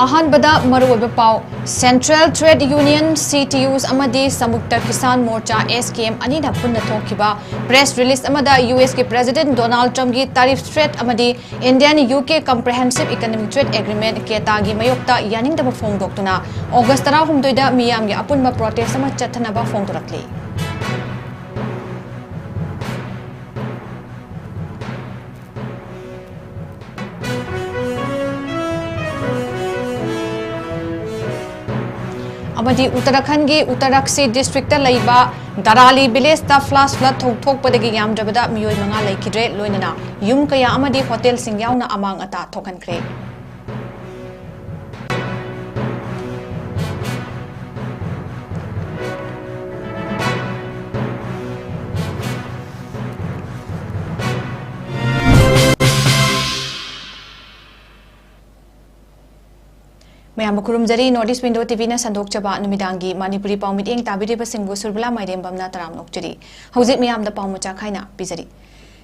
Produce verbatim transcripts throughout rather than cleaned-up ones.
ꯑꯍꯥꯟꯕꯗ ꯃꯔꯨꯑꯣꯏꯕ ꯄꯥꯎ꯫ Central Trade Union, C T Us ꯑꯃꯗꯤ Samyukta Kisan ꯃꯣꯔꯆꯥ, S K M, ꯑꯅꯤꯅ ꯄꯨꯟꯅ ꯊꯣꯛꯈꯤꯕ press release ꯑꯃꯗ U S ꯀꯤ President Donald Trumpꯀꯤ tariff threat ꯑꯃꯗꯤ Indian U K Comprehensive Economic Trade Agreement, ꯀꯦꯇꯥꯒꯤ ꯃꯥꯌꯣꯛꯇ ꯌꯥꯅꯤꯡꯗꯕ ꯐꯣꯡꯗꯣꯛꯇꯨꯅ August ꯇꯔꯥꯍꯨꯝꯗꯣꯏꯗ ꯃꯤꯌꯥꯝꯒꯤ ꯑꯄꯨꯟꯕ protest ꯑꯃ ꯆꯠꯊꯅꯕ ꯐꯣꯡꯗꯣꯔꯛꯂꯤ꯫ ꯑꯃꯗꯤ ꯎꯠꯇꯔꯥꯈꯟꯒꯤ ꯎꯠꯇꯔꯥꯛꯁꯤ districtꯇ ꯂꯩꯕ ꯗꯔꯥꯂꯤ villageꯇ flash flood ꯊꯣꯛꯄꯗꯒꯤ ꯌꯥꯝꯗ꯭ꯔꯕꯗ ꯃꯤꯑꯣꯏ ꯃꯉꯥ ꯂꯩꯈꯤꯗ꯭ꯔꯦ, ꯂꯣꯏꯅꯅ ꯌꯨꯝ ꯀꯌꯥ ꯑꯃꯗꯤ ꯍꯣꯇꯦꯜꯁꯤꯡ ꯌꯥꯎꯅ ꯑꯃꯥꯡ ꯑꯇꯥ ꯊꯣꯛꯍꯟꯈ꯭ꯔꯦ꯫ ꯃꯌꯥꯝꯕꯨ ꯈꯨꯔꯨꯝꯖꯔꯤ꯫ North East Window TVꯅ ꯁꯟꯗꯣꯛꯆꯕ ꯅꯨꯃꯤꯗꯥꯡꯒꯤ ꯃꯅꯤꯄꯨꯔꯤ ꯄꯥꯎ ꯃꯤꯠꯌꯦꯡ ꯇꯥꯕꯤꯔꯤꯕꯁꯤꯡꯕꯨ ꯁꯨꯔꯕꯂꯥ ꯃꯥꯏꯔꯦꯝꯕꯝꯅ ꯇꯔꯥꯝꯅ ꯑꯣꯛꯆꯔꯤ꯫ ꯍꯧꯖꯤꯛ ꯃꯤꯌꯥꯝꯗ ꯄꯥꯎ ꯃꯆꯥ ꯈꯥꯏꯅ ꯄꯤꯖꯔꯤ꯫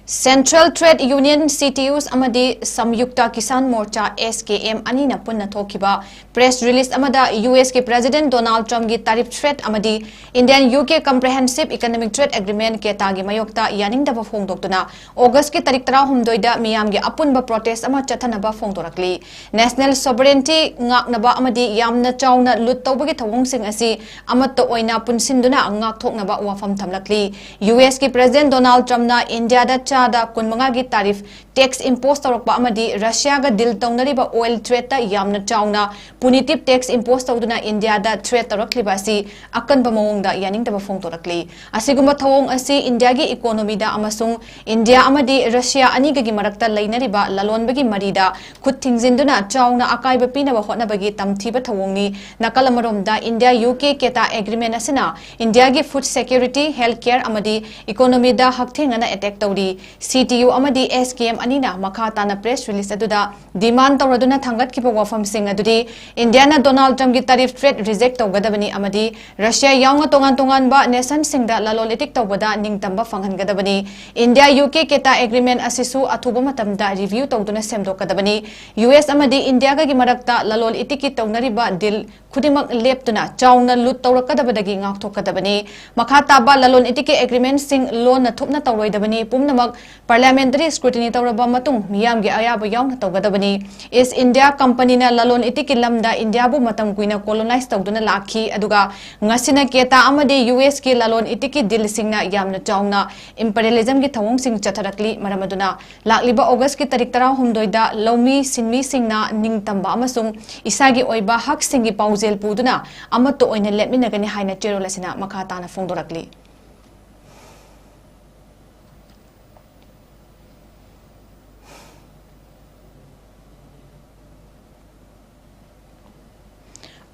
Central Trade Union, C T Us, ꯑꯃꯗꯤ Samyukta Kisan ꯃꯣꯔꯆꯥ, S K M, ꯑꯅꯤꯅ ꯄꯨꯟꯅ ꯊꯣꯛꯈꯤꯕ press release ꯑꯃꯗ U S ꯀꯤ President Donald Trumpꯀꯤ tariff threat ꯑꯃꯗꯤ Indian U K Comprehensive Economic Trade Agreement, ꯀꯦꯇꯥꯒꯤ ꯃꯥꯌꯣꯛꯇ ꯌꯥꯅꯤꯡꯗꯕ ꯐꯣꯡꯗꯣꯛꯇꯨꯅ Augustꯀꯤ ꯇꯥꯔꯤꯛ ꯇꯔꯥꯍꯨꯝꯗꯣꯏꯗ ꯃꯤꯌꯥꯝꯒꯤ ꯑꯄꯨꯟꯕ protest ꯑꯃ ꯆꯠꯊꯅꯕ ꯐꯣꯡꯗꯣꯔꯛꯂꯤ꯫ National sovereignty ꯉꯥꯛꯅꯕ ꯑꯃꯗꯤ ꯌꯥꯝꯅ ꯆꯥꯎꯅ ꯂꯨꯠ ꯇꯧꯕꯒꯤ ꯊꯧꯑꯣꯡꯁꯤꯡ ꯑꯁꯤ ꯑꯃꯠꯇ ꯑꯣꯏꯅ ꯄꯨꯟꯁꯤꯟꯗꯨꯅ ꯉꯥꯛꯊꯣꯛꯅꯕ ꯋꯥꯐꯝ ꯊꯝꯂꯛꯂꯤ꯫ U S ꯀꯤ President Donald Trumpꯅ Indiaꯗ ꯆꯥꯗ ꯀꯨꯟꯃꯉꯥꯒꯤ tariff tax impose ꯇꯧꯔꯛꯄ ꯑꯃꯗꯤ Russiaꯒ deal ꯇꯧꯅꯔꯤꯕ oil tradeꯇ ꯌꯥꯝꯅ ꯆꯥꯎꯅ punitive tax impose ꯇꯧꯗꯨꯅ Indiaꯗ threat ꯇꯧꯔꯛꯂꯤꯕ ꯑꯁꯤ ꯑꯀꯟꯕ ꯃꯑꯣꯡꯗ ꯌꯥꯅꯤꯡꯗꯕ ꯐꯣꯡꯗꯣꯔꯛꯂꯤ꯫ ꯑꯁꯤꯒꯨꯝꯕ ꯊꯧꯑꯣꯡ ꯑꯁꯤ Indiaꯒꯤ economyꯗ ꯑꯃꯁꯨꯡ India ꯑꯃꯗꯤ Russia ꯑꯅꯤꯒꯒꯤ ꯃꯔꯛꯇ ꯂꯩꯅꯔꯤꯕ ꯂꯂꯣꯟꯕꯒꯤ ꯃꯔꯤꯗ ꯈꯨꯠ ꯊꯤꯡꯖꯤꯟꯗꯨꯅ ꯆꯥꯎꯅ ꯑꯀꯥꯏꯕ ꯄꯤꯅꯕ ꯍꯣꯠꯅꯕꯒꯤ ꯇꯝꯊꯤꯕ ꯊꯧꯑꯣꯡꯅꯤ꯫ ꯅꯥꯀꯜ ꯑꯃꯔꯣꯝꯗ, India U K ꯀꯦꯇꯥ agreement ꯑꯁꯤꯅ Indiaꯒꯤ food security, health care ꯑꯃꯗꯤ economyꯗ ꯍꯛꯊꯦꯡꯅꯅ attack ꯇꯧꯔꯤ꯫ ꯁꯤ ꯇꯤ ꯌꯨ ꯑꯃꯗꯤ ꯑꯦꯁ ꯀꯦ ꯑꯦꯝ ꯑꯅꯤꯅ ꯃꯈꯥ ꯇꯥꯅ press release ꯑꯗꯨꯗ demand ꯇꯧꯔꯗꯨꯅ ꯊꯥꯡꯒꯠꯈꯤꯕ ꯋꯥꯐꯝꯁꯤꯡ ꯑꯗꯨꯗꯤ ꯏꯟꯗꯤꯌꯥꯅ ꯗꯣꯅꯥꯜꯗ ꯇ꯭ꯔꯝꯞꯀꯤ tariff threat reject ꯇꯧꯒꯗꯕꯅꯤ ꯑꯃꯗꯤ ꯔꯁꯤꯌꯥ ꯌꯥꯎꯅ ꯇꯣꯉꯥꯟ ꯇꯣꯉꯥꯟꯕ nationꯁꯤꯡꯗ ꯂꯂꯣꯟ ꯏꯇꯤꯛ ꯇꯧꯕꯗ ꯅꯤꯡꯇꯝꯕ ꯐꯪꯍꯟꯒꯗꯕꯅꯤ꯫ ꯏꯟꯗꯤꯌꯥ ꯌꯨ ꯀꯦ ꯀꯦꯇꯥ agreement ꯑꯁꯤꯁꯨ ꯑꯊꯨꯕ ꯃꯇꯝꯗ review ꯇꯧꯗꯨꯅ ꯁꯦꯝꯗꯣꯛꯀꯗꯕꯅꯤ꯫ ꯌꯨ ꯑꯦꯁ ꯑꯃꯗꯤ ꯏꯟꯗꯤꯌꯥꯒꯒꯤ ꯃꯔꯛꯇ ꯂꯂꯣꯟ ꯏꯇꯤꯛꯀꯤ ꯇꯧꯅꯔꯤꯕ deal ꯈꯨꯗꯤꯡꯃꯛ ꯂꯦꯞꯇꯨꯅ ꯆꯥꯎꯅ ꯂꯨꯠ ꯇꯧꯔꯛꯀꯗꯕꯗꯒꯤ ꯉꯥꯛꯊꯣꯛꯀꯗꯕꯅꯤ꯫ ꯃꯈꯥ ꯇꯥꯕ ꯂꯂꯣꯟ ꯏꯇꯤꯛꯀꯤ agreementꯁꯤꯡ ꯂꯣꯟꯅ ꯊꯨꯞꯅ ꯇꯧꯔꯣꯏꯗꯕꯅꯤ꯫ ꯄꯨꯝꯅꯃꯛ parliamentary scrutiny ꯇꯧꯔꯕ ꯃꯇꯨꯡ ꯃꯤꯌꯥꯝꯒꯤ ꯑꯌꯥꯕ ꯌꯥꯎꯅ ꯇꯧꯒꯗꯕꯅꯤ꯫ East India Companyꯅ ꯂꯂꯣꯟ ꯏꯇꯤꯛꯀꯤ ꯂꯝꯗ ꯏꯟꯗꯤꯌꯥꯕꯨ ꯃꯇꯝ ꯀꯨꯏꯅ colonize ꯇꯧꯗꯨꯅ ꯂꯥꯛꯈꯤ, ꯑꯗꯨꯒ ꯉꯁꯤꯅ ꯀꯦꯇꯥ ꯑꯃꯗꯤ ꯌꯨ ꯑꯦꯁꯀꯤ ꯂꯂꯣꯟ ꯏꯇꯤꯛꯀꯤ dealꯁꯤꯡꯅ ꯌꯥꯝꯅ ꯆꯥꯎꯅ imperialismꯒꯤ ꯊꯧꯑꯣꯡꯁꯤꯡ ꯆꯠꯊꯔꯛꯂꯤ꯫ ꯃꯔꯝ ꯑꯗꯨꯅ ꯂꯥꯛꯂꯤꯕ Augustꯀꯤ ꯇꯥꯔꯤꯛ ꯇꯔꯥꯍꯨꯝꯗꯣꯏꯗ ꯂꯧꯃꯤ ꯁꯤꯟꯃꯤꯁꯤꯡꯅ ꯅꯤꯡꯇꯝꯕ ꯑꯃꯁꯨꯡ ꯏꯁꯥꯒꯤ ꯑꯣꯏꯕ ꯍꯛꯁꯤꯡꯒꯤ ꯄꯥꯎꯖꯦꯜ ꯄꯨꯗꯨꯅ ꯑꯃꯠꯇ ꯑꯣꯏꯅ ꯂꯦꯞꯃꯤꯟꯅꯒꯅꯤ ꯍꯥꯏꯅ ꯆꯦꯔꯣꯜ ꯑꯁꯤꯅ ꯃꯈꯥ ꯇꯥꯅ ꯐꯣꯡꯗꯣꯔꯛꯂꯤ꯫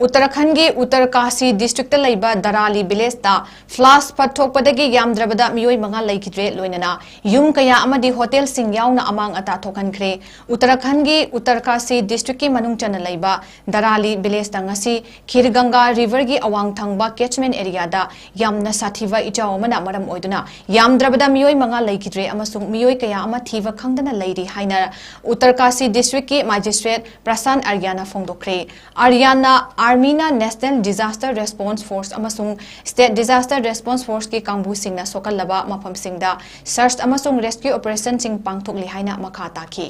ꯎꯠꯇꯔꯥꯈꯟꯒꯤ ꯎꯠꯇꯔ ꯀꯥꯁꯤ districtꯇ ꯂꯩꯕ ꯗꯔꯥꯂꯤ villageꯇ flash flood ꯊꯣꯛꯄꯗꯒꯤ ꯌꯥꯝꯗ꯭ꯔꯕꯗ ꯃꯤꯑꯣꯏ ꯃꯉꯥ ꯂꯩꯈꯤꯗ꯭ꯔꯦ, ꯂꯣꯏꯅꯅ ꯌꯨꯝ ꯀꯌꯥ ꯑꯃꯗꯤ hotelꯁꯤꯡ ꯌꯥꯎꯅ ꯑꯃꯥꯡ ꯑꯇꯥ ꯊꯣꯛꯍꯟꯈ꯭ꯔꯦ꯫ ꯎꯠꯇꯔꯥꯈꯟꯒꯤ ꯎꯠꯇꯔ ꯀꯥꯁꯤ districtꯀꯤ ꯃꯅꯨꯡ ꯆꯟꯅ ꯂꯩꯕ ꯗꯔꯥꯂꯤ villageꯇ ꯉꯁꯤ ꯈꯤꯔꯒꯪꯒꯥ riverꯒꯤ ꯑꯋꯥꯡ ꯊꯪꯕ catchment areaꯗ ꯌꯥꯝꯅ ꯁꯥꯊꯤꯕ ꯏꯆꯥꯎ ꯑꯃꯅ ꯃꯔꯝ ꯑꯣꯏꯗꯨꯅ ꯌꯥꯝꯗ꯭ꯔꯕꯗ ꯃꯤꯑꯣꯏ ꯃꯉꯥ ꯂꯩꯈꯤꯗ꯭ꯔꯦ ꯑꯃꯁꯨꯡ ꯃꯤꯑꯣꯏ ꯀꯌꯥ ꯑꯃ ꯊꯤꯕ ꯈꯪꯗꯅ ꯂꯩꯔꯤ ꯍꯥꯏꯅ ꯎꯠꯇꯔ ꯀꯥꯁꯤ districtꯀꯤ magistrate ꯄ꯭ꯔꯁꯥꯟ ꯑꯥꯔꯌꯥꯅ ꯐꯣꯡꯗꯣꯛꯈ꯭ꯔꯦ꯫ ꯑꯥꯔꯌꯥꯅ Armyꯅ National Disaster Response Force ꯑꯃꯁꯨꯡ State Disaster Response Forceꯀꯤ ꯀꯥꯡꯕꯨꯁꯤꯡꯅ ꯁꯣꯛꯍꯜꯂꯕ ꯃꯐꯝꯁꯤꯡꯗ search ꯑꯃꯁꯨꯡ rescue operationꯁꯤꯡ ꯄꯥꯡꯊꯣꯛꯂꯤ ꯍꯥꯏꯅ ꯃꯈꯥ ꯇꯥꯈꯤ꯫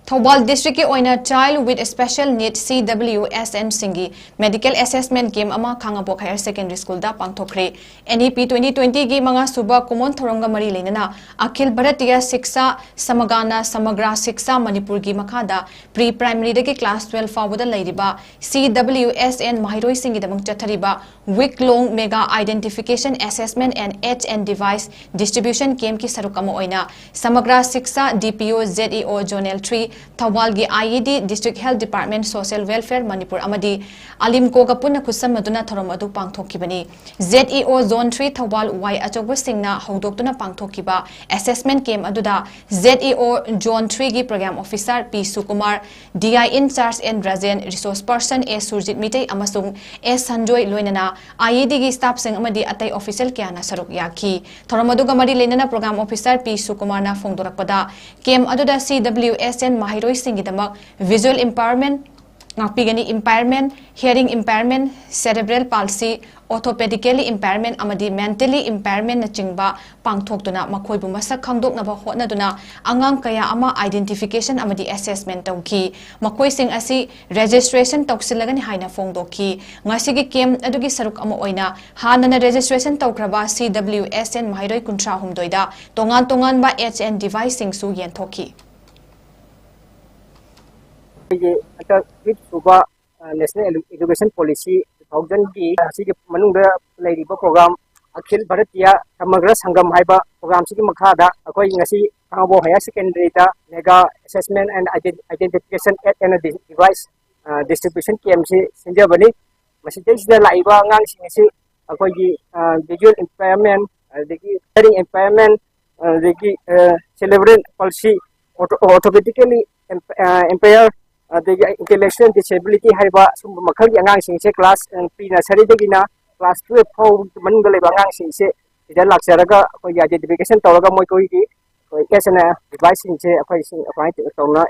ꯊꯧꯕꯥꯜ districtꯀꯤ ꯑꯣꯏꯅ Child with Special Need, C W S Nꯁꯤꯡꯒꯤ medical assessment camp ꯑꯃ ꯈꯥꯉꯕꯣꯛ Higher Secondary Schoolꯗ ꯄꯥꯡꯊꯣꯛꯈ꯭ꯔꯦ꯫ N E P twenty twentyꯒꯤ ꯃꯉꯥꯁꯨꯕ ꯀꯨꯃꯣꯟ ꯊꯧꯔꯝꯒ ꯃꯔꯤ ꯂꯩꯅꯅ ꯑꯈꯤꯜ ꯚꯥꯔꯇꯤꯌ ꯁꯤꯛꯁꯥ ꯁꯃꯒꯥꯅ ꯁꯃꯒ꯭ꯔꯥ ꯁꯤꯛꯁꯥ ꯃꯅꯤꯄꯨꯔꯒꯤ ꯃꯈꯥꯗ pre primaryꯗꯒꯤ class twelve ꯐꯥꯎꯕꯗ ꯂꯩꯔꯤꯕ C W S N ꯃꯍꯩꯔꯣꯏꯁꯤꯡꯒꯤꯗꯃꯛ ꯆꯠꯊꯔꯤꯕ week long mega identification assessment and aid and device distribution campꯀꯤ ꯁꯔꯨꯛ ꯑꯃ ꯑꯣꯏꯅ ꯁꯃꯒ꯭ꯔꯥ ꯁꯤꯛꯁꯥ D P O, Z E O, Zonal three, ꯊꯧꯕꯥꯜꯒꯤ IED, District Health Department, Social Welfare Manipur ꯑꯃꯗꯤ ꯑꯂꯤꯝꯀꯣꯒ ꯄꯨꯟꯅ ꯈꯨꯠꯁꯝꯅꯗꯨꯅ ꯊꯧꯔꯝ ꯑꯗꯨ ꯄꯥꯡꯊꯣꯛꯈꯤꯕꯅꯤ꯫ ZEO Zone three ꯊꯧꯕꯥꯜ ꯋꯥꯏ ꯑꯆꯧꯕꯁꯤꯡꯅ ꯍꯧꯗꯣꯛꯇꯨꯅ ꯄꯥꯡꯊꯣꯛꯈꯤꯕ assessment camp ꯑꯗꯨꯗ ZEO Zone three ꯒꯤ Program Officer P ꯁꯨꯀꯨꯃꯥꯔ, DI in charge N Rajen, Resource Person A Surjit Meitei ꯑꯃꯁꯨꯡ S Sanjoy ꯂꯣꯏꯅꯅ IED ꯒꯤ staff ꯁꯤꯡ ꯑꯃꯗꯤ ꯑꯇꯩ official ꯀꯌꯥꯅ ꯁꯔꯨꯛ ꯌꯥꯈꯤ꯫ ꯊꯧꯔꯝ ꯑꯗꯨꯒ ꯃꯔꯤ ꯂꯩꯅꯅ Program Officer P ꯁꯨꯀꯨꯃꯥꯔꯅ ꯐꯣꯡꯗꯣꯔꯛꯄꯗ, camp ꯑꯗꯨꯗ CWSN ꯃꯍꯩꯔꯣꯏꯁꯤꯡꯒꯤꯗꯃꯛ visual impairment ꯉꯥꯛꯄꯤꯒꯅꯤ, impairment, hearing impairment, cerebral palsy, orthopedically impairment ꯑꯃꯗꯤ mentally impairment ꯅꯆꯤꯡꯕ ꯄꯥꯡꯊꯣꯛꯇꯨꯅ ꯃꯈꯣꯏꯕꯨ ꯃꯁꯛ ꯈꯪꯗꯣꯛꯅꯕ ꯍꯣꯠꯅꯗꯨꯅ ꯑꯉꯥꯡ ꯀꯌꯥ ꯑꯃ identification ꯑꯃꯗꯤ assessment ꯇꯧꯈꯤ꯫ ꯃꯈꯣꯏꯁꯤꯡ ꯑꯁꯤ registration ꯇꯧꯁꯤꯜꯂꯒꯅꯤ ꯍꯥꯏꯅ ꯐꯣꯡꯗꯣꯛꯈꯤ꯫ ꯉꯁꯤꯒꯤ camp ꯑꯗꯨꯒꯤ ꯁꯔꯨꯛ ꯑꯃ ꯑꯣꯏꯅ ꯍꯥꯟꯅꯅ registration ꯇꯧꯈ꯭ꯔꯕ CWSN ꯃꯍꯩꯔꯣꯏ ꯀꯨꯟꯊ꯭ꯔꯥ ꯍꯨꯝꯗꯣꯏꯗ ꯇꯣꯉꯥꯟ ꯇꯣꯉꯥꯟꯕ H and device ꯁꯤꯡꯁꯨ ꯌꯦꯟꯊꯣꯛꯈꯤ꯫ ꯑꯩꯈꯣꯏꯒꯤ ꯍꯟꯗꯛ fifth ꯁꯨꯕ, ꯑ, National Edu-, Education Policy two thousand ꯒꯤ ꯑꯁꯤꯒꯤ ꯃꯅꯨꯡꯗ ꯂꯩꯔꯤꯕ program ꯑꯈꯤꯜ ꯚꯥꯔꯇꯤꯌꯥ ꯁꯃꯒ꯭ꯔ ꯁꯪꯒꯝ ꯍꯥꯏꯕ program ꯁꯤꯒꯤ ꯃꯈꯥꯗ ꯑꯩꯈꯣꯏ ꯉꯁꯤ ꯈꯥꯉꯕꯣꯛ Higher Secondary the Mega Assessment and Ident-, Identification Aid and Device, ꯑ, Distribution Camp ꯁꯤ ꯁꯤꯟꯖꯕꯅꯤ꯫ ꯃꯁꯤꯗꯩꯁꯤꯗ ꯂꯥꯛꯏꯕ ꯑꯉꯥꯡꯁꯤꯡ ꯑꯁꯤ ꯑꯩꯈꯣꯏꯒꯤ, ꯑ, visual impairment, ꯑꯗꯒꯤ hearing impairment, ꯑꯗꯒꯤ, ꯑ, cerebral palsy, ortho-, orthopedically imp-, ꯑ, impair, ꯑꯗꯒꯤ intellectual disability ꯍꯥꯏꯕ ꯁꯨꯝꯕ ꯃꯈꯜꯒꯤ ꯑꯉꯥꯡꯁꯤꯡꯁꯦ class, ꯑ, pre nursery ꯗꯒꯤꯅ class twelve ꯐꯥꯎꯕꯒꯤ ꯃꯅꯨꯡꯗ ꯂꯩꯕ ꯑꯉꯥꯡꯁꯤꯡꯁꯦ ꯁꯤꯗ ꯂꯥꯛꯆꯔꯒ ꯑꯩꯈꯣꯏꯒꯤ identification ꯇꯧꯔꯒ ꯃꯈꯣꯏꯒꯤ ꯑꯩꯈꯣꯏ H and device ꯁꯤꯡꯁꯦ ꯑꯩꯈꯣꯏ ꯁꯤ ꯑꯗꯨꯃꯥꯏꯅ ꯇꯧꯅ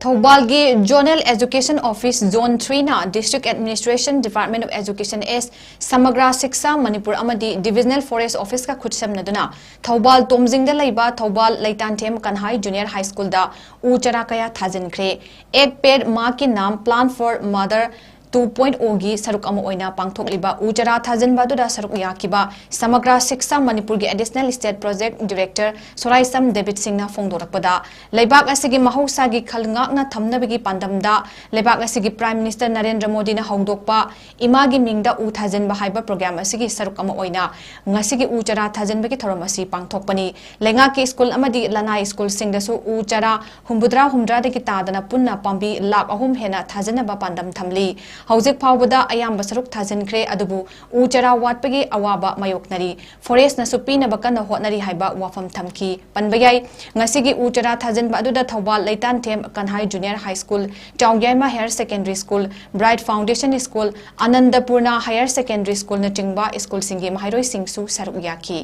ꯊꯧꯕꯥꯜꯒꯤ Zonal Education Office Zone three ꯅ District Administration, Department of Education S, Samagra Shiksha Manipur ꯑꯃꯗꯤ Divisional Forest Office ꯀ ꯈꯨꯠꯁꯝꯅꯗꯨꯅ ꯊꯧꯕꯥꯜ ꯇꯣꯝꯖꯤꯡꯗ ꯂꯩꯕ ꯊꯧꯕꯥꯜ ꯂꯩꯇꯥꯟꯊꯦꯝ ꯀꯟꯍꯥꯏ Junior High School ꯗ ꯎ ꯆꯥꯔꯥ ꯀꯌꯥ ꯊꯥꯖꯤꯟꯈ꯭ꯔꯦ꯫ Ek Ped Maa Ki Naam Plant for Mother two point ꯑꯣꯒꯤ ꯁꯔꯨꯛ ꯑꯃ ꯑꯣꯏꯅ ꯄꯥꯡꯊꯣꯛꯂꯤꯕ ꯎ ꯆꯥꯔꯥ ꯊꯥꯖꯤꯟꯕ ꯑꯗꯨꯗ ꯁꯔꯨꯛ ꯌꯥꯈꯤꯕ ꯁꯃꯒ꯭ꯔꯥ ꯁꯤꯛꯁꯥ ꯃꯅꯤꯄꯨꯔꯒꯤ additional state project director Soraisam Debit ꯁꯤꯡꯅ ꯐꯣꯡꯗꯣꯔꯛꯄꯗ, ꯂꯩꯕꯥꯛ ꯑꯁꯤꯒꯤ ꯃꯍꯧꯁꯥꯒꯤ ꯈꯜ ꯉꯥꯛꯅ ꯊꯝꯅꯕꯒꯤ ꯄꯥꯟꯗꯝꯗ ꯂꯩꯕꯥꯛ ꯑꯁꯤꯒꯤ ꯄ꯭ꯔꯥꯏꯝ ꯃꯤꯅꯤꯁꯇꯔ ꯅꯔꯦꯟꯗ꯭ꯔ ꯃꯣꯗꯤꯅ ꯍꯧꯗꯣꯛꯄ ꯏꯃꯥꯒꯤ ꯃꯤꯡꯗ ꯎ ꯊꯥꯖꯤꯟꯕ ꯍꯥꯏꯕ ꯄ꯭ꯔꯣꯒ꯭ꯔꯥꯝ ꯑꯁꯤꯒꯤ ꯁꯔꯨꯛ ꯑꯃ ꯑꯣꯏꯅ ꯉꯁꯤꯒꯤ ꯎ ꯆꯥꯔꯥ ꯊꯥꯖꯤꯟꯕꯒꯤ ꯊꯧꯔꯝ ꯑꯁꯤ ꯄꯥꯡꯊꯣꯛꯄꯅꯤ꯫ ꯂꯩꯉꯥꯛꯀꯤ ꯁ꯭ꯀꯨꯜ ꯑꯃꯗꯤ ꯂꯅꯥꯏ ꯁ꯭ꯀꯨꯜꯁꯤꯡꯗꯁꯨ ꯎ ꯆꯥꯔꯥ ꯍꯨꯝꯐꯨꯇꯔꯥ ꯍꯨꯝꯗ꯭ꯔꯥꯗꯒꯤ ꯇꯥꯗꯅ ꯄꯨꯟꯅ ꯄꯥꯝꯕꯤ ꯂꯥꯈ ꯑꯍꯨꯝ ꯍꯦꯟꯅ ꯊꯥꯖꯤꯟꯅꯕ ꯄꯥꯟꯗꯝ ꯊꯝꯂꯤ꯫ ꯍꯧꯖꯤꯛ ꯐꯥꯎꯕꯗ ꯑꯌꯥꯝꯕ ꯁꯔꯨꯛ ꯊꯥꯖꯤꯟꯈ꯭ꯔꯦ, ꯑꯗꯨꯕꯨ ꯎ ꯆꯥꯔꯥ ꯋꯥꯠꯄꯒꯤ ꯑꯋꯥꯕ ꯃꯥꯌꯣꯛꯅꯔꯤ꯫ ꯐꯣꯔꯦꯁꯅꯁꯨ ꯄꯤꯅꯕ ꯀꯟꯅ ꯍꯣꯠꯅꯔꯤ ꯍꯥꯏꯕ ꯋꯥꯐꯝ ꯊꯝꯈꯤ꯫ ꯄꯟꯕ ꯌꯥꯏ, ꯉꯁꯤꯒꯤ ꯎ ꯆꯥꯔꯥ ꯊꯥꯖꯤꯟꯕ ꯑꯗꯨꯗ ꯊꯧꯕꯥꯜ ꯂꯩꯇꯥꯟꯊꯦꯝ Kanhai junior high school, Chaoyaima higher secondary school, bright foundation school, Anandapurna higher secondary ꯁ꯭ꯀꯨꯜꯅꯆꯤꯡꯕ ꯁ꯭ꯀꯨꯜꯁꯤꯡꯒꯤ ꯃꯍꯩꯔꯣꯏꯁꯤꯡꯁꯨ ꯁꯔꯨꯛ ꯌꯥꯈꯤ꯫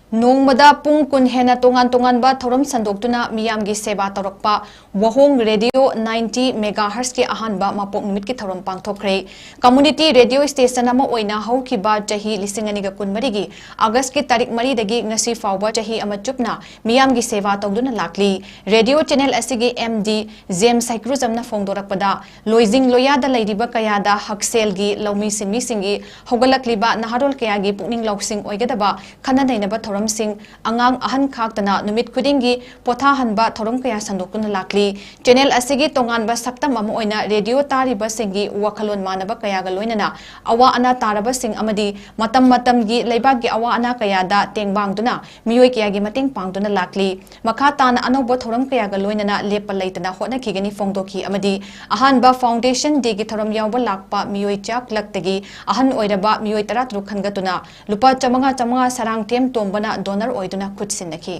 ꯅꯣꯡꯃꯗ ꯄꯨꯡ ꯀꯨꯟ ꯍꯦꯟꯅ ꯇꯣꯉꯥꯟ ꯇꯣꯉꯥꯟꯕ ꯊꯧꯔꯝ ꯁꯟꯗꯣꯛꯇꯨꯅ ꯃꯤꯌꯥꯝꯒꯤ ꯁꯦꯕꯥ ꯇꯧꯔꯛꯄ ꯋꯥꯍꯣꯡ ꯔꯦꯗꯤꯑꯣ ꯅꯥꯏꯟꯇꯤ ꯃꯦꯒꯥꯍꯔꯁꯀꯤ ꯑꯍꯥꯟꯕ ꯃꯄꯣꯛ ꯅꯨꯃꯤꯠꯀꯤ ꯊꯧꯔꯝ ꯄꯥꯡꯊꯣꯛꯈ꯭ꯔꯦ꯫ ꯀꯝꯃꯨꯅꯤꯇꯤ ꯔꯦꯗꯤꯑꯣ ꯁ꯭ꯇꯦꯁꯟ ꯑꯃ ꯑꯣꯏꯅ ꯍꯧꯈꯤꯕ ꯆꯍꯤ ꯂꯤꯁꯤꯡ ꯑꯅꯤꯒ ꯀꯨꯟꯃꯔꯤꯒꯤ ꯑꯥꯒꯁꯀꯤ ꯇꯥꯔꯤꯛ ꯃꯔꯤꯗꯒꯤ ꯉꯁꯤ ꯐꯥꯎꯕ ꯆꯍꯤ ꯑꯃ ꯆꯨꯞꯅ ꯃꯤꯌꯥꯝꯒꯤ ꯁꯦꯕꯥ ꯇꯧꯗꯨꯅ ꯂꯥꯛꯂꯤ꯫ ꯔꯦꯗꯤꯑꯣ ꯆꯦꯅꯦꯜ ꯑꯁꯤꯒꯤ ꯑꯦꯝ ꯗꯤ ꯖꯦꯝꯁ ꯁꯥꯏꯀ꯭ꯔꯨꯖꯝꯅ ꯐꯣꯡꯗꯣꯔꯛꯄꯗ, ꯂꯣꯏꯖꯤꯡ ꯂꯣꯌꯥꯗ ꯂꯩꯔꯤꯕ ꯀꯌꯥꯗ ꯍꯛꯁꯦꯜꯒꯤ ꯂꯧꯃꯤ ꯁꯤꯟꯃꯤꯁꯤꯡꯒꯤ ꯍꯧꯒꯠꯂꯛꯂꯤꯕ ꯅꯍꯥꯔꯣꯜ ꯀꯌꯥꯒꯤ ꯄꯨꯛꯅꯤꯡ ꯂꯧꯁꯤꯡ ꯑꯣꯏꯒꯗꯕ ꯈꯟꯅ ꯅꯩꯅꯕ ꯊꯧꯔꯝꯁꯤꯡ, ꯑꯉꯥꯡ ꯑꯍꯟ ꯈꯥꯛꯇꯅ ꯅꯨꯃꯤꯠ ꯈꯨꯗꯤꯡꯒꯤ ꯄꯣꯊꯥꯍꯟꯕ ꯊꯧꯔꯝ ꯀꯌꯥ ꯁꯟꯗꯣꯛꯇꯨꯅ ꯂꯥꯛꯂꯤ꯫ ꯆꯦꯅꯦꯜ ꯑꯁꯤꯒꯤ ꯇꯣꯉꯥꯟꯕ ꯁꯛꯇꯝ ꯑꯃ ꯑꯣꯏꯅ ꯔꯦꯗꯤꯑꯣ ꯇꯥꯔꯤꯕꯁꯤꯡꯒꯤ ꯋꯥꯈꯜꯂꯣꯟ ꯃꯥꯟꯅꯕ ꯀꯌꯥꯒ ꯂꯣꯏꯅꯅ ꯑꯋꯥ ꯑꯅꯥ ꯇꯥꯔꯕꯁꯤꯡ ꯑꯃꯗꯤ ꯃꯇꯝ ꯃꯇꯝꯒꯤ ꯂꯩꯕꯥꯛꯀꯤ ꯑꯋꯥ ꯑꯅꯥ ꯀꯌꯥꯗ ꯇꯦꯡꯕꯥꯡꯗꯨꯅ ꯃꯤꯑꯣꯏ ꯀꯌꯥꯒꯤ ꯃꯇꯦꯡ ꯄꯥꯡꯗꯨꯅ ꯂꯥꯛꯂꯤ꯫ ꯃꯈꯥ ꯇꯥꯅ ꯑꯅꯧꯕ ꯊꯧꯔꯝ ꯀꯌꯥꯒ ꯂꯣꯏꯅꯅ ꯂꯦꯞꯄ ꯂꯩꯇꯅ ꯍꯣꯠꯅꯈꯤꯒꯅꯤ ꯐꯣꯡꯗꯣꯛꯈꯤ ꯑꯃꯗꯤ ꯑꯍꯥꯟꯕ ꯐꯥꯎꯟꯗꯦꯁꯟ ꯗꯦꯒꯤ ꯊꯧꯔꯝ ꯌꯥꯎꯕ ꯂꯥꯛꯄ ꯃꯤꯑꯣꯏ ꯆꯥꯛꯂꯛꯇꯒꯤ ꯑꯍꯟ ꯑꯣꯏꯔꯕ ꯃꯤꯑꯣꯏ ꯇꯔꯥꯇꯔꯨꯛ ꯈꯟꯒꯠꯇꯨꯅ ꯂꯨꯄꯥ ꯆꯥꯃꯉꯥ ꯆꯥꯃꯉꯥ ꯁꯔꯥꯡꯊꯦꯝ ꯇꯣꯝꯕꯅ ꯗꯣꯅꯔ ꯑꯣꯏꯗꯨꯅ ꯈꯨꯠ ꯁꯤꯟꯅꯈꯤ꯫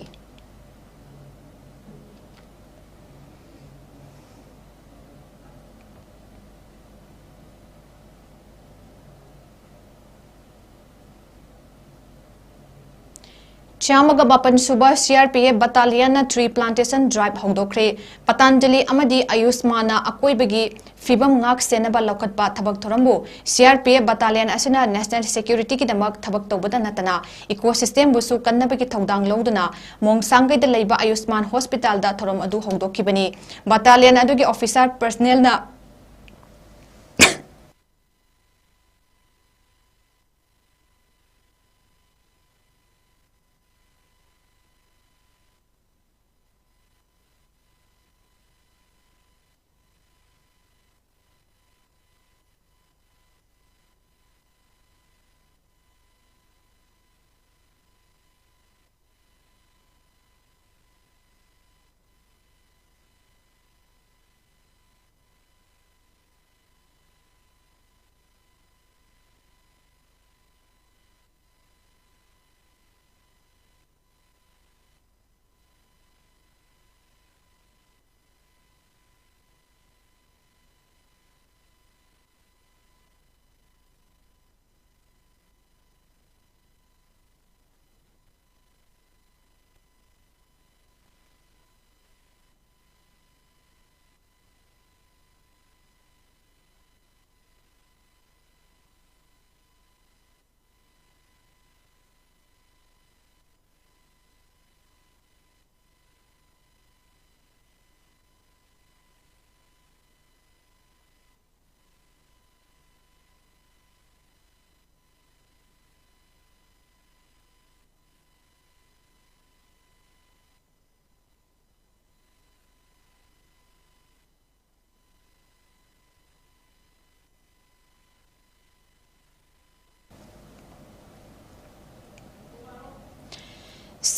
ꯆꯥꯝꯃꯒ ꯃꯥꯄꯟ ꯁꯨꯕ C R P F battalionꯅ tree plantation drive ꯍꯧꯗꯣꯛꯈ꯭ꯔꯦ꯫ Patanjali ꯑꯃꯗꯤ ꯑꯌꯨꯁꯃꯥꯟꯅ ꯑꯀꯣꯏꯕꯒꯤ ꯐꯤꯕꯝ ꯉꯥꯛ ꯁꯦꯟꯅꯕ ꯂꯧꯈꯠꯄ ꯊꯕꯛ ꯊꯧꯔꯝꯕꯨ C R P F battalion ꯑꯁꯤꯅ national securityꯒꯤꯗꯃꯛ ꯊꯕꯛ ꯇꯧꯕꯗ ꯅꯠꯇꯅ ecosystemꯕꯨꯁꯨ ꯀꯟꯅꯕꯒꯤ ꯊꯧꯗꯥꯡ ꯂꯧꯗꯨꯅ ꯃꯣꯡꯁꯥꯡꯒꯩꯗ ꯂꯩꯕ ꯑꯌꯨꯁꯃꯥꯟ hospitalꯗ ꯊꯧꯔꯝ ꯑꯗꯨ ꯍꯧꯗꯣꯛꯈꯤꯕꯅꯤ꯫ Battalion ꯑꯗꯨꯒꯤ officer personnelꯅ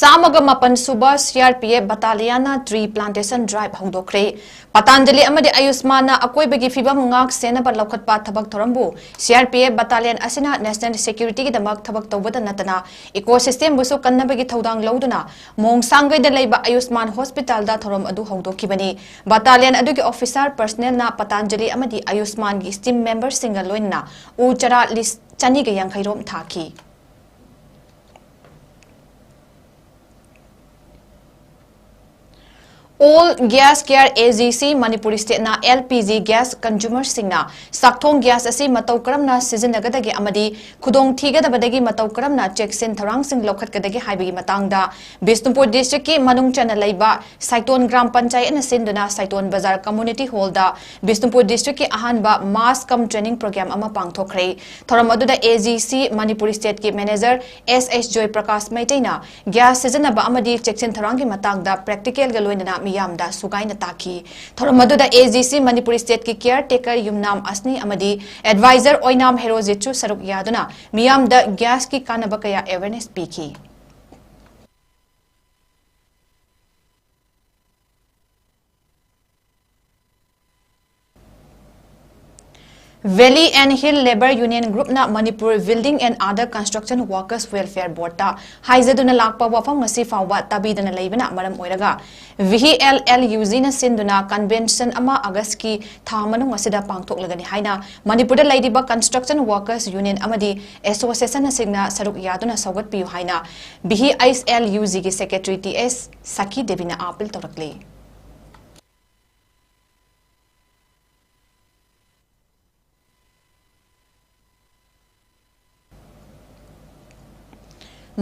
ꯆꯥꯝꯃꯒ ꯃꯥꯄꯟ ꯁꯨꯕ C R P F battalionꯅ tree plantation drive ꯍꯧꯗꯣꯛꯈ꯭ꯔꯦ꯫ Patanjali ꯑꯃꯗꯤ ꯑꯌꯨꯁꯃꯥꯟꯅ ꯑꯀꯣꯏꯕꯒꯤ ꯐꯤꯕꯝ ꯉꯥꯛ ꯁꯦꯟꯅꯕ ꯂꯧꯈꯠꯄ ꯊꯕꯛ ꯊꯧꯔꯝꯕꯨ C R P F battalion ꯑꯁꯤꯅ national securityꯒꯤꯗꯃꯛ ꯊꯕꯛ ꯇꯧꯕꯗ ꯅꯠꯇꯅ ecosystemꯕꯨꯁꯨ ꯀꯟꯅꯕꯒꯤ ꯊꯧꯗꯥꯡ ꯂꯧꯗꯨꯅ ꯃꯣꯡꯁꯥꯡꯒꯩꯗ ꯂꯩꯕ ꯑꯌꯨꯁꯃꯥꯟ hospitalꯗ ꯊꯧꯔꯝ ꯑꯗꯨ ꯍꯧꯗꯣꯛꯈꯤꯕꯅꯤ꯫ Battalion ꯑꯗꯨꯒꯤ officer personnelꯅ ꯄꯇꯥꯟꯖꯂꯤ ꯑꯃꯗꯤ ꯑꯌꯨꯁꯃꯥꯟꯒꯤ team memberꯁꯤꯡꯒ ꯂꯣꯏꯅꯅ ꯎ ꯆꯥꯔꯥ ꯂꯤꯁ ꯆꯅꯤꯒ ꯌꯥꯡꯈꯩ ꯔꯣꯝ ꯊꯥꯈꯤ꯫ All Gas Care A G C Manipur State ꯅ L P G gas consumer ꯁꯤꯡꯅ ꯆꯥꯛꯊꯣꯡ gas ꯑꯁꯤ ꯃꯇꯧ ꯀꯔꯝꯅ ꯁꯤꯖꯤꯟꯅꯒꯗꯒꯦ ꯑꯃꯗꯤ ꯈꯨꯗꯣꯡ ꯊꯤꯒꯗꯕꯗꯒꯤ ꯃꯇꯧ ꯀꯔꯝꯅ ꯆꯦꯛꯁꯤꯟ ꯊꯧꯔꯥꯡꯁꯤꯡ ꯂꯧꯈꯠꯀꯗꯒꯦ ꯍꯥꯏꯕꯒꯤ ꯃꯇꯥꯡꯗ ꯕꯤꯁꯅꯨꯄꯨꯔ district ꯀꯤ ꯃꯅꯨꯡ ꯆꯟꯅ ꯂꯩꯕ ꯁꯥꯏꯇꯣꯟ ꯒ꯭ꯔꯥꯝ ꯄꯟꯆꯥꯌꯠꯅ ꯁꯤꯟꯗꯨꯅ ꯁꯥꯏꯇꯣꯟ ꯕꯖꯥꯔ community hall ꯗ ꯕꯤꯁꯅꯨꯄꯨꯔ district ꯀꯤ ꯑꯍꯥꯟꯕ mass cum training program ꯑꯃ ꯄꯥꯡꯊꯣꯛꯈ꯭ꯔꯦ꯫ ꯊꯧꯔꯝ ꯑꯗꯨꯗ A G C Manipur State ꯀꯤ manager S H ꯖꯣꯏ ꯄ꯭ꯔꯀꯥꯁ ꯃꯩꯇꯩꯅ gas ꯁꯤꯖꯤꯟꯅꯕ ꯑꯃꯗꯤ ꯆꯦꯛꯁꯤꯟ ꯊꯧꯔꯥꯡꯒꯤ ꯃꯇꯥꯡꯗ practical ꯒ ꯂꯣꯏꯅꯅ ꯃꯤꯌꯥꯝꯗ ꯁꯨꯒꯥꯏꯅ ꯇꯥꯛꯈꯤ꯫ ꯊꯧꯔꯝ ꯑꯗꯨꯗ A G C Manipur State ꯀꯤ caretaker ꯌꯨꯝꯅꯥꯝ ꯑꯁꯅꯤ ꯑꯃꯗꯤ advisor ꯑꯣꯏꯅꯥꯝ ꯍꯦꯔꯣꯖꯤꯠꯁꯨ ꯁꯔꯨꯛ ꯌꯥꯗꯨꯅ ꯃꯤꯌꯥꯝꯗ gas ꯀꯤ ꯀꯥꯟꯅꯕ ꯀꯌꯥ awareness ꯄꯤꯈꯤ꯫ Valley and Hill Labour Union Group ꯅ Manipur Building and Other Construction Workers Welfare Board ꯇ ꯍꯥꯏꯖꯗꯨꯅ ꯂꯥꯛꯄ ꯋꯥꯐꯝ ꯉꯁꯤ ꯐꯥꯎꯕ ꯇꯥꯕꯤꯗꯅ ꯂꯩꯕꯅ ꯃꯔꯝ ꯑꯣꯏꯔꯒ V H L L U G ꯅ ꯁꯤꯟꯗꯨꯅ convention ꯑꯃ August ꯀꯤ ꯊꯥ ꯃꯅꯨꯡ ꯑꯁꯤꯗ ꯄꯥꯡꯊꯣꯛꯂꯒꯅꯤ ꯍꯥꯏꯅ ꯃꯅꯤꯄꯨꯔꯗ ꯂꯩꯔꯤꯕ Construction Workers Union ꯑꯃꯗꯤ Association ꯁꯤꯡꯅ ꯁꯔꯨꯛ ꯌꯥꯗꯨꯅ ꯁꯧꯒꯠꯄꯤꯌꯨ ꯍꯥꯏꯅ V H L L U G ꯒꯤ secretary T S ꯁꯈꯤ ꯗꯦꯕꯤꯅ appeal ꯇꯧꯔꯛꯂꯤ꯫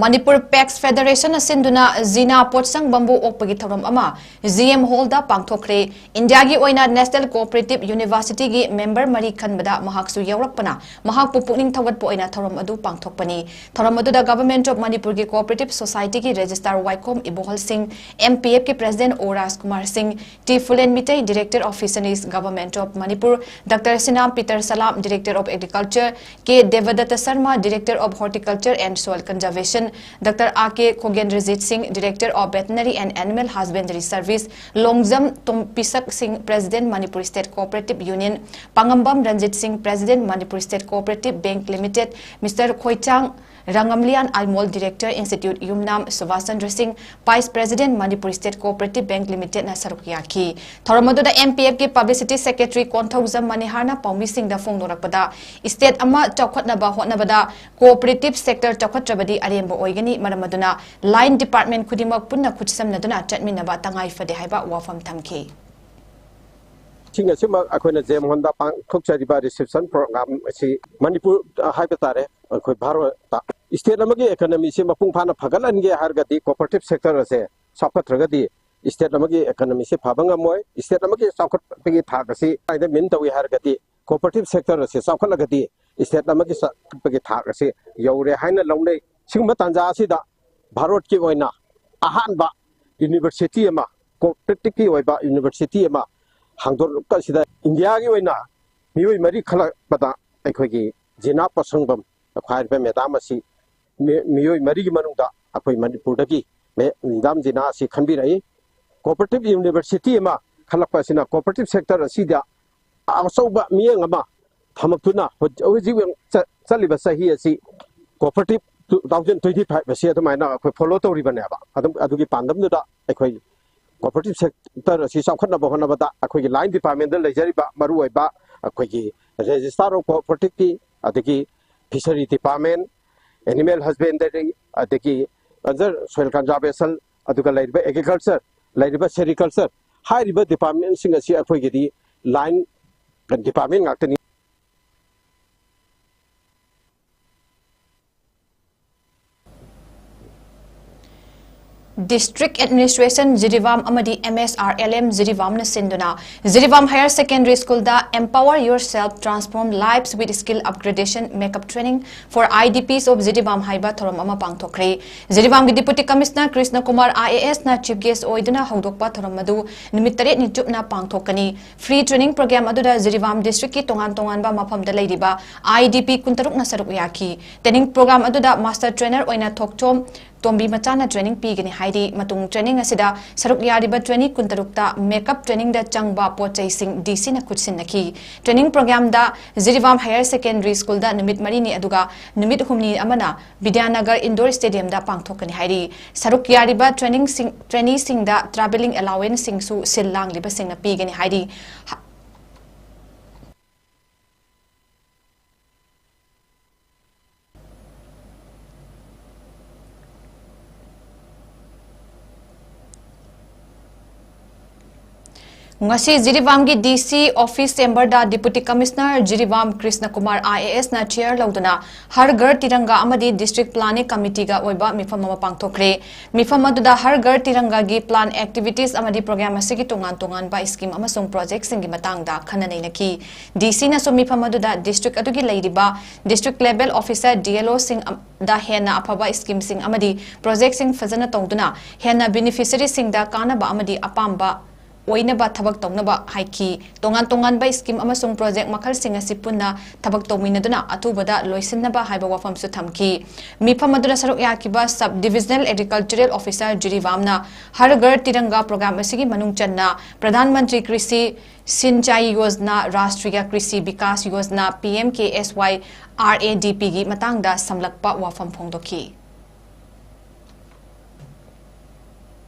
Manipur Apex Federation ꯅ ꯁꯤꯟꯗꯨꯅ ꯖꯤꯅꯥ ꯄꯣꯠꯁꯪ ꯕꯝꯕꯨ ꯑꯣꯛꯄꯒꯤ ꯊꯧꯔꯝ ꯑꯃ G M Hall ꯗ ꯄꯥꯡꯊꯣꯛꯈ꯭ꯔꯦ꯫ ꯏꯟꯗꯤꯌꯥꯒꯤ ꯑꯣꯏꯅ National Cooperative University ꯒꯤ member ꯃꯔꯤ ꯈꯟꯕꯗ ꯃꯍꯥꯛꯁꯨ ꯌꯥꯎꯔꯛꯄꯅ ꯃꯍꯥꯛꯄꯨ ꯄꯨꯛꯅꯤꯡ ꯊꯧꯒꯠꯄ ꯑꯣꯏꯅ ꯊꯧꯔꯝ ꯑꯗꯨ ꯄꯥꯡꯊꯣꯛꯄꯅꯤ꯫ ꯊꯧꯔꯝ ꯑꯗꯨꯗ Government of ꯃꯅꯤꯄꯨꯔꯒꯤ Cooperative Society ꯒꯤ Registrar ꯋꯥꯏꯈꯣꯝ ꯏꯕꯣꯍꯜ ꯁꯤꯡ, M P F ꯀꯤ President O Rajkumar Singh, T Phulen Meitei, Director of Fisheries, Government of Manipur, Doctor Sinam Peter Salam, Director of Agriculture, K Debdatta Sharma, Director of Horticulture and Soil Conservation, Doctor R K Khogendrajit Singh, Director of Veterinary and Animal Husbandry Service, Longjam ꯇꯣꯝꯄꯤꯁꯛ ꯁꯤꯡ, President, Manipur State Cooperative Union, ꯄꯥꯉꯝꯕꯝ Ranjit ꯁꯤꯡ, President, Manipur State Cooperative Bank Limited, Mister ꯈꯣꯏꯆꯥꯡ ꯔꯥꯉꯝꯂꯤꯌꯥꯟ almond, Director Institute, ꯌꯨꯝꯅꯥꯝ ꯁꯨꯚꯥꯁ ꯆꯟꯗ꯭ꯔ ꯁꯤꯡ, Vice President, Manipur State Cooperative Bank Limited ꯅ ꯁꯔꯨꯛ ꯌꯥꯈꯤ꯫ ꯊꯧꯔꯝ ꯑꯗꯨꯗ M P F ꯀꯤ Publicity Secretary Konthoujam ꯃꯅꯤꯍꯥꯔꯅ ꯄꯥꯎꯃꯤꯁꯤꯡꯗ ꯐꯣꯡꯗꯣꯔꯛꯄꯗ, state ꯑꯃ ꯆꯥꯎꯈꯠꯅꯕ ꯍꯣꯠꯅꯕꯗ cooperative sector ꯆꯥꯎꯈꯠꯇ꯭ꯔꯕꯗꯤ ꯑꯔꯦꯝꯕ ꯑꯣꯏꯒꯅꯤ, ꯃꯔꯝ ꯑꯗꯨꯅ line department ꯈꯨꯗꯤꯡꯃꯛ ꯄꯨꯟꯅ ꯈꯨꯠꯁꯝꯅꯗꯨꯅ ꯆꯠꯃꯤꯟꯅꯕ ꯇꯉꯥꯏ ꯐꯗꯦ ꯍꯥꯏꯕ ꯋꯥꯐꯝ ꯊꯝꯈꯤ꯫ ꯁꯤꯡ ꯑꯁꯤꯃꯛ ꯑꯩꯈꯣꯏꯅ ꯖꯦꯝ ꯍꯣꯟꯗ ꯄꯥꯡꯊꯣꯛꯆꯔꯤꯕ reception program ꯑꯁꯤ ꯃꯅꯤꯄꯨꯔ ꯍꯥꯏꯕ ꯇꯥꯔꯦ, ꯑꯩꯈꯣꯏ ꯚꯥꯔꯠꯇ state ꯑꯃꯒꯤ economy ꯁꯤ ꯃꯄꯨꯡ ꯐꯥꯅ ꯐꯒꯠꯍꯟꯒꯦ ꯍꯥꯏꯔꯒꯗꯤ cooperative sector ꯑꯁꯦ ꯆꯥꯎꯈꯠꯇ꯭ꯔꯒꯗꯤ state ꯑꯃꯒꯤ economy ꯁꯤ ꯐꯕ ꯉꯝꯃꯣꯏ꯫ State ꯑꯃꯒꯤ ꯆꯥꯎꯈꯠꯄꯒꯤ ꯊꯥꯛ ꯑꯁꯤ ꯀꯗꯥꯏꯗ mean ꯇꯧꯏ ꯍꯥꯏꯔꯒꯗꯤ cooperative sector ꯑꯁꯤ ꯆꯥꯎꯈꯠꯂꯒꯗꯤ state ꯑꯃꯒꯤ ꯆꯥꯎꯈꯠꯄꯒꯤ ꯊꯥꯛ ꯑꯁꯤ ꯌꯧꯔꯦ ꯍꯥꯏꯅ ꯂꯧꯅꯩ꯫ ꯁꯤꯒꯨꯝꯕ ꯇꯥꯟꯖꯥ ꯑꯁꯤꯗ ꯚꯥꯔꯠꯀꯤ ꯑꯣꯏꯅ ꯑꯍꯥꯟꯕ university ꯑꯃ, cooperativeꯀꯤ ꯑꯣꯏꯕ university ꯑꯃ ꯍꯥꯡꯗꯣꯔꯛꯄ ꯑꯁꯤꯗ ꯏꯟꯗꯤꯌꯥꯒꯤ ꯑꯣꯏꯅ ꯃꯤꯑꯣꯏ ꯃꯔꯤ ꯈꯜꯂꯛꯄꯗ ꯑꯩꯈꯣꯏꯒꯤ ꯖꯤꯅꯥ ꯄꯣꯠꯁꯪꯕꯝ ꯍꯥꯏꯔꯤꯕ madam ꯑꯁꯤ ꯃꯤ-, ꯃꯤꯑꯣꯏ ꯃꯔꯤꯒꯤ ꯃꯅꯨꯡꯗ ꯑꯩꯈꯣꯏ ꯃꯅꯤꯄꯨꯔꯗꯒꯤ ꯃꯦ-, madam ꯖꯤꯅꯥ ꯑꯁꯤ ꯈꯟꯕꯤꯔꯛꯏ꯫ Cooperative university ꯑꯃ ꯈꯜꯂꯛꯄ ꯑꯁꯤꯅ cooperative sector ꯑꯁꯤꯗ ꯑꯆꯧꯕ ꯃꯤꯠꯌꯦꯡ ꯑꯃ ꯊꯝꯃꯛꯇꯨꯅ ꯍꯧ-, ꯍꯧꯖꯤꯛ ꯆ-, ꯆꯠꯂꯤꯕ ꯆꯍꯤ ꯑꯁꯤ cooperative two thousand twenty five ꯑꯁꯤ ꯑꯗꯨꯃꯥꯏꯅ ꯑꯩꯈꯣꯏ follow ꯇꯧꯔꯤꯕꯅꯦꯕ꯫ ꯑꯗꯨꯝ ꯑꯗꯨꯒꯤ ꯄꯥꯟꯗꯝꯗꯨꯗ ꯑꯩꯈꯣꯏ cooperative sector ꯑꯁꯤ ꯆꯥꯎꯈꯠꯅꯕ ꯍꯣꯠꯅꯕꯗ ꯑꯩꯈꯣꯏꯒꯤ line departmentꯗ ꯂꯩꯖꯔꯤꯕ ꯃꯔꯨꯑꯣꯏꯕ ꯑꯩꯈꯣꯏꯒꯤ Registrar of Cooperative, ꯑꯗꯒꯤ Fishery Department, Animal Husbandry, ꯑꯗꯒꯤ Conser-, Soil Conservation, ꯑꯗꯨꯒ ꯂꯩꯔꯤꯕ Agriculture, ꯂꯩꯔꯤꯕ Sericulture ꯍꯥꯏꯔꯤꯕ departmentꯁꯤꯡ ꯑꯁꯤ ꯑꯩꯈꯣꯏꯒꯤꯗꯤ line department ꯉꯥꯛꯇꯅꯤ꯫ District Administration ꯖꯤꯔꯤꯕꯥꯝ ꯑꯃꯗꯤ M S R L M ꯖꯤꯔꯤꯕꯥꯝꯅ ꯁꯤꯟꯗꯨꯅ Jiribam Higher Secondary Schoolꯗ Empower Yourself, Transform Lives with Skill Upgradation Makeup Training for I D Ps of Jiribam ꯍꯥꯏꯕ ꯊꯧꯔꯝ ꯑꯃ ꯄꯥꯡꯊꯣꯛꯈ꯭ꯔꯦ꯫ ꯖꯤꯔꯤꯕꯥꯝꯒꯤ Deputy Commissioner Krishna Kumar I A S ꯅ chief guest ꯑꯣꯏꯗꯨꯅ ꯍꯧꯗꯣꯛꯄ ꯊꯧꯔꯝ ꯑꯗꯨ ꯅꯨꯃꯤꯠ ꯇꯔꯦꯠꯅꯤ ꯆꯨꯞꯅ ꯄꯥꯡꯊꯣꯛꯀꯅꯤ꯫ Free training program ꯑꯗꯨꯗ ꯖꯤꯔꯤꯕꯥꯝ districtꯀꯤ ꯇꯣꯉꯥꯟ ꯇꯣꯉꯥꯟꯕ ꯃꯐꯝꯗ ꯂꯩꯔꯤꯕ I D P ꯀꯨꯟꯇꯔꯨꯛꯅ ꯁꯔꯨꯛ ꯌꯥꯈꯤ꯫ Training program ꯑꯗꯨꯗ master trainer ꯑꯣꯏꯅ ꯊꯣꯛꯆꯣꯝ ꯇꯣꯝꯕꯤ ꯃꯆꯥꯅ training ꯄꯤꯒꯅꯤ ꯍꯥꯏꯔꯤ꯫ ꯃꯇꯨꯡ training ꯑꯁꯤꯗ ꯁꯔꯨꯛ ꯌꯥꯔꯤꯕ trainee ꯀꯨꯟꯇꯔꯨꯛꯇ makeup trainingꯗ ꯆꯪꯕ ꯄꯣꯠ ꯆꯩꯁꯤꯡ DCꯅ ꯈꯨꯠꯁꯤꯟꯅꯈꯤ꯫ Training programꯗ ꯖꯤꯔꯤꯕꯥꯝ Higher Secondary Schoolꯗ ꯅꯨꯃꯤꯠ ꯃꯔꯤꯅꯤ, ꯑꯗꯨꯒ ꯅꯨꯃꯤꯠ ꯍꯨꯝꯅꯤ ꯑꯃꯅ ꯕꯤꯗ꯭ꯌꯥꯅꯒꯔ Indoor Stadiumꯗ ꯄꯥꯡꯊꯣꯛꯀꯅꯤ ꯍꯥꯏꯔꯤ꯫ ꯁꯔꯨꯛ ꯌꯥꯔꯤꯕ trainingꯁꯤꯡ, traineeꯁꯤꯡꯗ travelling allowanceꯁꯤꯡꯁꯨ ꯁꯤꯜ ꯂꯥꯡꯂꯤꯕꯁꯤꯡꯅ ꯄꯤꯒꯅꯤ ꯍꯥꯏꯔꯤ꯫ ꯉꯁꯤ ꯖꯤꯔꯤꯕꯥꯝꯒꯤ DC office chamberꯗ Deputy Commissioner Jiribam Krishna Kumar IASꯅ chair ꯂꯧꯗꯨꯅ ꯍꯔ ꯘꯔ ꯇꯤꯔꯪꯒꯥ ꯑꯃꯗꯤ District Planning Committeeꯒ ꯑꯣꯏꯕ ꯃꯤꯐꯝ ꯑꯃ ꯄꯥꯡꯊꯣꯛꯈ꯭ꯔꯦ꯫ ꯃꯤꯐꯝ ꯑꯗꯨꯗ ꯍꯔ ꯘꯔ ꯇꯤꯔꯪꯒꯥꯒꯤ plan, activities ꯑꯃꯗꯤ program ꯑꯁꯤꯒꯤ ꯇꯣꯉꯥꯟ ꯇꯣꯉꯥꯟꯕ scheme ꯑꯃꯁꯨꯡ projectꯁꯤꯡꯒꯤ ꯃꯇꯥꯡꯗ ꯈꯟꯅ ꯅꯩꯅꯈꯤ꯫ DCꯅꯁꯨ ꯃꯤꯐꯝ ꯑꯗꯨꯗ district ꯑꯗꯨꯒꯤ ꯂꯩꯔꯤꯕ district level officer, DLOꯁꯤꯡ ꯑꯝ-, ꯗ ꯍꯦꯟꯅ ꯑꯐꯕ schemeꯁꯤꯡ ꯑꯃꯗꯤ projectꯁꯤꯡ ꯐꯖꯅ ꯇꯧꯗꯨꯅ ꯍꯦꯟꯅ beneficiaryꯁꯤꯡꯗ ꯀꯥꯟꯅꯕ ꯑꯃꯗꯤ ꯑꯄꯥꯝꯕ ꯑꯣꯏꯅꯕ ꯊꯕꯛ ꯇꯧꯅꯕ ꯍꯥꯏꯈꯤ꯫ ꯇꯣꯉꯥꯟ ꯇꯣꯉꯥꯟꯕ scheme ꯑꯃꯁꯨꯡ project ꯃꯈꯜꯁꯤꯡ ꯑꯁꯤ ꯄꯨꯟꯅ ꯊꯕꯛ ꯇꯧꯃꯤꯟꯅꯗꯨꯅ ꯑꯊꯨꯕꯗ ꯂꯣꯏꯁꯤꯟꯅꯕ ꯍꯥꯏꯕ ꯋꯥꯐꯝꯁꯨ ꯊꯝꯈꯤ꯫ ꯃꯤꯐꯝ ꯑꯗꯨꯗ ꯁꯔꯨꯛ ꯌꯥꯈꯤꯕ Sub Divisional Agricultural Officer ꯖꯤꯔꯤꯕꯥꯝꯅ ꯍꯔ ꯘꯔ ꯇꯤꯔꯪꯒꯥ program ꯑꯁꯤꯒꯤ ꯃꯅꯨꯡ ꯆꯟꯅ ꯄ꯭ꯔꯙꯥꯟ ꯃꯟꯇ꯭ꯔꯤ ꯀ꯭ꯔꯤꯁꯤ ꯁꯤꯟꯆꯥꯏ ꯌꯣꯖꯅꯥ, ꯔꯥꯁꯇ꯭ꯔꯤꯌꯥ ꯀ꯭ꯔꯤꯁꯤ ꯕꯤꯀꯥꯁ ꯌꯣꯖꯅꯥ, PMKSY RADPꯒꯤ ꯃꯇꯥꯡꯗ ꯁꯝꯂꯛꯄ ꯋꯥꯐꯝ ꯐꯣꯡꯗꯣꯛꯈꯤ꯫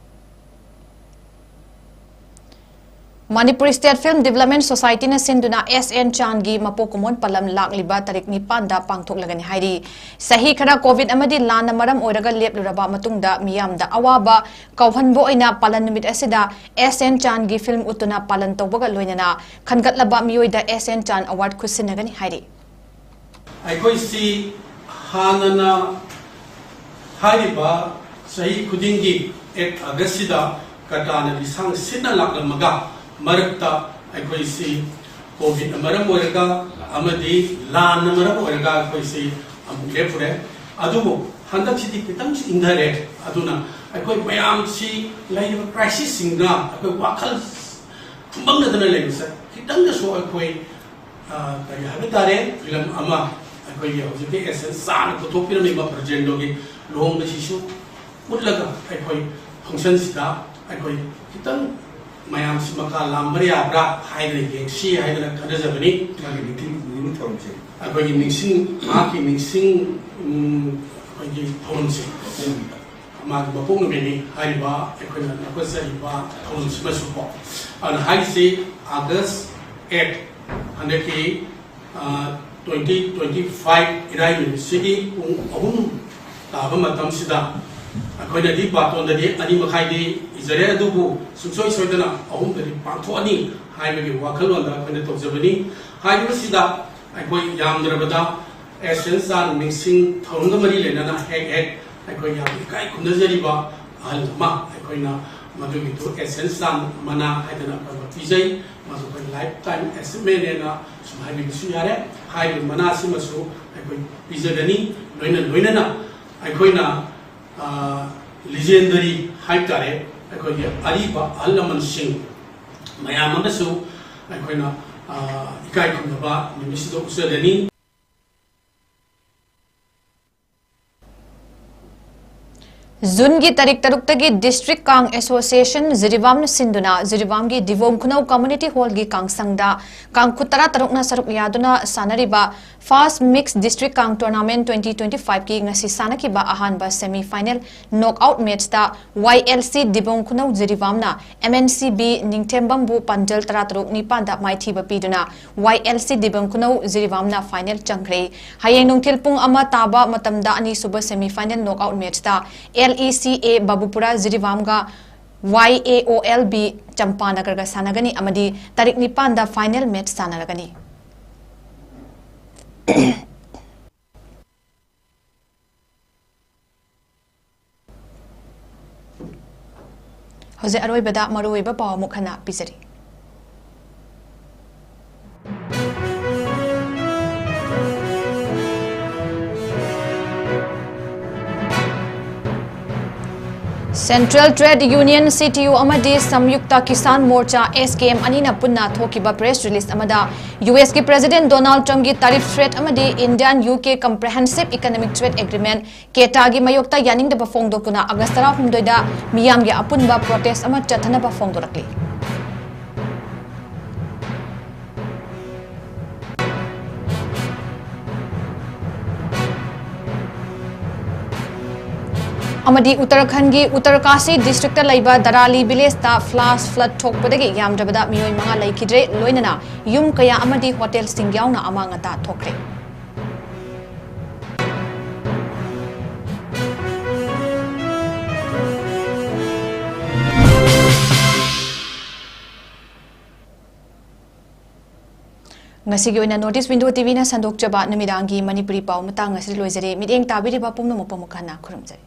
ꯃꯅꯤꯄꯨꯔ State Film Development Societyꯅ ꯁꯤꯟꯗꯨꯅ S N ꯆꯥꯟꯒꯤ ꯃꯄꯣꯛ ꯀꯨꯝꯑꯣꯟ ꯄꯥꯂꯟ ꯂꯥꯛꯂꯤꯕ ꯇꯥꯔꯤꯛ ꯅꯤꯄꯥꯟꯗ ꯄꯥꯡꯊꯣꯛꯂꯒꯅꯤ ꯍꯥꯏꯔꯤ꯫ ꯆꯍꯤ ꯈꯔ COVID ꯑꯃꯗꯤ ꯂꯥꯟꯅ ꯃꯔꯝ ꯑꯣꯏꯔꯒ ꯂꯦꯞꯂꯨꯔꯕ ꯃꯇꯨꯡꯗ ꯃꯤꯌꯥꯝꯗ ꯑꯋꯥꯕ ꯀꯥꯎꯍꯟꯕ ꯑꯣꯏꯅ ꯄꯥꯂꯟ ꯅꯨꯃꯤꯠ ꯑꯁꯤꯗ S N ꯆꯥꯟꯒꯤ film ꯎꯠꯇꯨꯅ ꯄꯥꯂꯟ ꯇꯧꯕꯒ ꯂꯣꯏꯅꯅ ꯈꯟꯒꯠꯂꯕ ꯃꯤꯑꯣꯏꯗ S N ꯆꯥꯟ award ꯈꯨꯠꯁꯤꯟꯅꯒꯅꯤ ꯍꯥꯏꯔꯤ꯫ ꯑꯩꯈꯣꯏꯁꯤ ꯍꯥꯟꯅꯅ ꯍꯥꯏꯔꯤꯕ ꯆꯍꯤ ꯈꯨꯗꯤꯡꯒꯤ eight Augustꯁꯤꯗ ꯀꯇꯥꯅ ꯂꯤꯁꯥꯡ ꯁꯤꯠꯅ ꯂꯥꯛꯂꯝꯃꯒ, ꯃꯔꯛꯇ ꯑꯩꯈꯣꯏꯁꯤ COVIDꯅ ꯃꯔꯝ ꯑꯣꯏꯔꯒ ꯑꯃꯗꯤ ꯂꯥꯟꯅ ꯃꯔꯝ ꯑꯣꯏꯔꯒ ꯑꯩꯈꯣꯏꯁꯤ ꯑꯃꯨꯛ ꯂꯦꯞꯄꯨꯔꯦ꯫ ꯑꯗꯨꯕꯨ ꯍꯟꯗꯛꯁꯤꯗꯤ ꯈꯤꯇꯪꯁꯨ ꯏꯪꯊꯔꯦ꯫ ꯑꯗꯨꯅ ꯑꯩꯈꯣꯏ ꯃꯌꯥꯝꯁꯤ ꯂꯩꯔꯤꯕ crisisꯁꯤꯡꯅ ꯑꯩꯈꯣꯏ ꯋꯥꯈꯜ ꯐꯨꯝꯕꯪꯅꯗꯅ ꯂꯩꯕꯁꯦ ꯈꯤꯇꯪꯗꯁꯨ ꯑꯩꯈꯣꯏ, ꯑ, ꯀꯔꯤ ꯍꯥꯏꯕ ꯇꯥꯔꯦ, film ꯑꯃ ꯑꯩꯈꯣꯏꯒꯤ ꯍꯧꯖꯤꯛꯀꯤ S N ꯆꯥꯟꯅ ꯄꯨꯊꯣꯛꯄꯤꯔꯝꯃꯤꯕ ꯕ꯭ꯔꯖꯦꯟꯗ꯭ꯔꯣꯒꯤ ꯂꯨꯍꯣꯡꯕꯁꯤꯁꯨ ꯎꯠꯂꯒ ꯑꯩꯈꯣꯏ functionꯁꯤꯗ ꯑꯩꯈꯣꯏ ꯈꯤꯇꯪ ꯃꯌꯥꯝꯁꯤ ꯃꯀꯥ ꯂꯥꯝꯕ ꯌꯥꯕ꯭ꯔꯥ ꯍꯥꯏꯗꯅ ꯌꯦꯡꯁꯤ ꯍꯥꯏꯗꯅ ꯈꯟꯅꯖꯕꯅꯤ꯫ ꯃꯥꯒꯤ ꯅꯤꯡꯊꯤꯡ ꯅꯤꯅꯤꯡ ꯊꯧꯔꯝꯁꯦ꯫ ꯑꯩꯈꯣꯏꯒꯤ ꯅꯤꯡꯁꯤꯡ ꯃꯍꯥꯛꯀꯤ ꯅꯤꯡꯁꯤꯡ ꯎꯝ, ꯑꯩꯈꯣꯏꯒꯤ ꯊꯧꯔꯝꯁꯦ꯫ ꯎꯝ꯫ ꯃꯥꯒꯤ ꯃꯄꯣꯛ ꯅꯨꯃꯤꯠꯅꯤ ꯍꯥꯏꯔꯤꯕ ꯑꯩꯈꯣꯏꯅ ꯂꯧꯈꯠꯆꯔꯤꯕ ꯊꯧꯔꯝꯁꯤꯃꯁꯨꯀꯣ꯫ ꯑꯗꯨꯅ ꯍꯥꯏꯔꯤꯁꯤ August eight, ꯍꯟꯗꯛꯀꯤ ꯇ꯭ꯋꯦꯟꯇꯤ ꯇ꯭ꯋꯦꯟꯇꯤ ꯐꯥꯏꯚ ꯏꯔꯥꯏ ꯅꯨꯃꯤꯠꯁꯤꯒꯤ ꯄꯨꯡ ꯑꯍꯨꯝ ꯇꯥꯕ ꯃꯇꯝꯁꯤꯗ ꯑꯩꯈꯣꯏꯅꯗꯤ ꯕꯥꯇꯣꯟꯗꯗꯤ ꯑꯅꯤ ꯃꯈꯥꯏꯗꯤ ꯏꯖꯔꯦ, ꯑꯗꯨꯕꯨ ꯁꯨꯡꯁꯣꯏ ꯁꯣꯏꯗꯅ ꯑꯍꯨꯝꯗꯗꯤ ꯄꯥꯡꯊꯣꯛꯑꯅꯤ ꯍꯥꯏꯕꯒꯤ ꯋꯥꯈꯜꯂꯣꯟꯗ ꯑꯩꯈꯣꯏꯅ ꯇꯧꯖꯕꯅꯤ꯫ ꯍꯥꯏꯔꯤꯕꯁꯤꯗ ꯑꯩꯈꯣꯏ ꯌꯥꯝꯗ꯭ꯔꯕꯗ ꯑꯦꯁ ꯑꯦꯟ ꯆꯥꯟ ꯅꯤꯡꯁꯤꯡ ꯊꯧꯔꯝꯒ ꯃꯔꯤ ꯂꯩꯅꯅ ꯍꯦꯛ ꯍꯦꯛ ꯑꯩꯈꯣꯏ ꯌꯥꯝ ꯏꯀꯥꯏ ꯈꯨꯝꯅꯖꯔꯤꯕ ꯑꯍꯜ ꯑꯃ ꯑꯩꯈꯣꯏꯅ ꯃꯗꯨꯒꯤꯗꯨ ꯑꯦꯁ ꯑꯦꯟ ꯆꯥꯟ ꯃꯅꯥ ꯍꯥꯏꯗꯅ ꯑꯩꯈꯣꯏ ꯑꯃ ꯄꯤꯖꯩ꯫ ꯃꯗꯨ ꯑꯩꯈꯣꯏ lifetime achievementꯅꯦꯅ ꯁꯨꯝ ꯍꯥꯏꯕꯤꯕꯁꯨ ꯌꯥꯔꯦ꯫ ꯍꯥꯏꯔꯤꯕ ꯃꯅꯥꯁꯤꯃꯁꯨ ꯑꯩꯈꯣꯏ ꯄꯤꯖꯒꯅꯤ꯫ ꯂꯣꯏꯅ ꯂꯣꯏꯅꯅ ꯑꯩꯈꯣꯏꯅ, ꯑ, legendary ꯍꯥꯏꯕ ꯇꯥꯔꯦ, ꯑꯩꯈꯣꯏꯒꯤ ꯑꯔꯤꯕ ꯑꯍꯜ ꯂꯃꯟꯁꯤꯡ ꯃꯌꯥꯝ ꯑꯃꯁꯨ ꯑꯩꯈꯣꯏꯅ, ꯑ, ꯏꯀꯥꯏ ꯈꯨꯝꯅꯕ ꯅꯨꯃꯤꯠꯁꯤꯗ ꯎꯠꯆꯒꯅꯤ꯫ ꯖꯨꯟꯒꯤ ꯇꯥꯔꯤꯛ ꯇꯔꯨꯛꯇꯒꯤ District Kang Association ꯖꯤꯔꯤꯕꯥꯝꯅ ꯁꯤꯟꯗꯨꯅ ꯖꯤꯔꯤꯕꯥꯝꯒꯤ ꯗꯤꯕꯣꯡ ꯈꯨꯅꯧ Community Hallꯒꯤ ꯀꯥꯡꯁꯪꯗ ꯀꯥꯡꯈꯨ ꯇꯔꯥꯇꯔꯨꯛꯅ ꯁꯔꯨꯛ ꯌꯥꯗꯨꯅ ꯁꯥꯟꯅꯔꯤꯕ First Mixed District Kang Tournament twenty twenty-fiveꯀꯤ ꯉꯁꯤ ꯁꯥꯟꯅꯈꯤꯕ ꯑꯍꯥꯟꯕ semi final knockout matchꯇ Y L C ꯗꯤꯕꯣꯡ ꯈꯨꯅꯧ ꯖꯤꯔꯤꯕꯥꯝꯅ M N C B ꯅꯤꯡꯊꯦꯝꯕꯝꯕꯨ ꯄꯥꯟꯖꯜ ꯇꯔꯥꯇꯔꯨꯛ ꯅꯤꯄꯥꯟꯗ ꯃꯥꯏꯊꯤꯕ ꯄꯤꯗꯨꯅ Y L C ꯗꯤꯕꯣꯡ ꯈꯨꯅꯧ ꯖꯤꯔꯤꯕꯥꯝꯅ final ꯆꯪꯈ꯭ꯔꯦ꯫ ꯍꯌꯦꯡ ꯅꯨꯡꯊꯤꯜ ꯄꯨꯡ ꯑꯃ ꯇꯥꯕ ꯃꯇꯝꯗ ꯑꯅꯤꯁꯨꯕ semi final knockout matchꯇ L E C A ꯕꯥꯕꯨꯄꯨꯔꯥ ꯖꯤꯔꯤꯕꯥꯝꯒ Y A O L B ꯆꯝꯄꯥꯅꯒꯔꯒ ꯁꯥꯟꯅꯒꯅꯤ ꯑꯃꯗꯤ ꯇꯥꯔꯤꯛ ꯅꯤꯄꯥꯟꯗ final match ꯁꯥꯟꯅꯔꯒꯅꯤ꯫ ꯍꯧꯖꯤꯛ ꯑꯔꯣꯏꯕꯗ ꯃꯔꯨꯑꯣꯏꯕ ꯄꯥꯎ ꯑꯃꯨꯛ ꯍꯟꯅ ꯄꯤꯖꯔꯤ꯫ Central Trade Union, C T U, ꯑꯃꯗꯤ Samyukta Kisan Morcha, S K M, ꯑꯅꯤꯅ ꯄꯨꯟꯅ ꯊꯣꯛꯈꯤꯕ press release ꯑꯃꯗ, U S ꯀꯤ President Donald Trumpꯀꯤ tariff threat ꯑꯃꯗꯤ Indian U K Comprehensive Economic Trade Agreement, ꯀꯦꯇꯥꯒꯤ ꯃꯥꯌꯣꯛꯇ ꯌꯥꯅꯤꯡꯗꯕ ꯐꯣꯡꯗꯣꯛꯇꯨꯅ August ꯇꯔꯥꯍꯨꯝꯗꯣꯏꯗ ꯃꯤꯌꯥꯝꯒꯤ ꯑꯄꯨꯟꯕ protest ꯑꯃ ꯆꯠꯊꯅꯕ ꯐꯣꯡꯗꯣꯔꯛꯂꯤ꯫ ꯑꯃꯗꯤ ꯎꯠꯇꯔꯥꯈꯟꯗꯒꯤ ꯎꯠꯇꯔꯀꯥꯁꯤ districtꯇ ꯂꯩꯕ ꯗꯔꯥꯂꯤ villageꯇ flash flood ꯊꯣꯛꯄꯗꯒꯤ ꯌꯥꯝꯗ꯭ꯔꯕꯗ ꯃꯤꯑꯣꯏ ꯃꯉꯥ ꯂꯩꯈꯤꯗ꯭ꯔꯦ, ꯂꯣꯏꯅꯅ ꯌꯨꯝ ꯀꯌꯥ ꯑꯃꯗꯤ hotelꯁꯤꯡ ꯌꯥꯎꯅ ꯑꯃꯥꯡ ꯑꯇꯥ ꯊꯣꯛꯈ꯭ꯔꯦ꯫ ꯉꯁꯤꯒꯤ ꯑꯣꯏꯅ North East Window TVꯅ ꯁꯟꯗꯣꯛꯆꯕ ꯅꯨꯃꯤꯗꯥꯡꯒꯤ ꯃꯅꯤꯄꯨꯔꯤ ꯄꯥꯎ ꯃꯇꯥꯡ ꯑꯁꯤꯗ ꯂꯣꯏꯖꯔꯦ꯫ ꯃꯤꯠꯌꯦꯡ ꯇꯥꯕꯤꯔꯤꯕ ꯄꯨꯝꯅꯃꯛꯄꯨ ꯑꯃꯨꯛ ꯍꯟꯅ ꯈꯨꯔꯨꯝꯖꯔꯤ꯫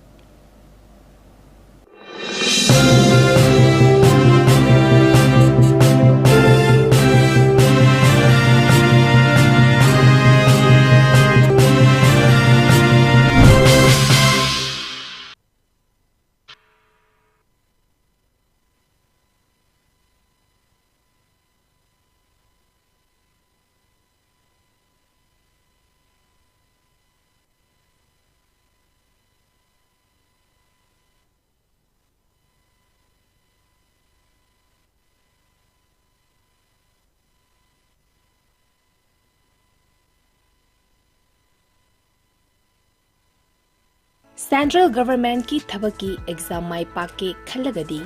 Central Governmentꯀꯤ ꯊꯕꯛꯀꯤ exam ꯃꯥꯏ ꯄꯥꯛꯀꯦ ꯈꯜꯂꯒꯗꯤ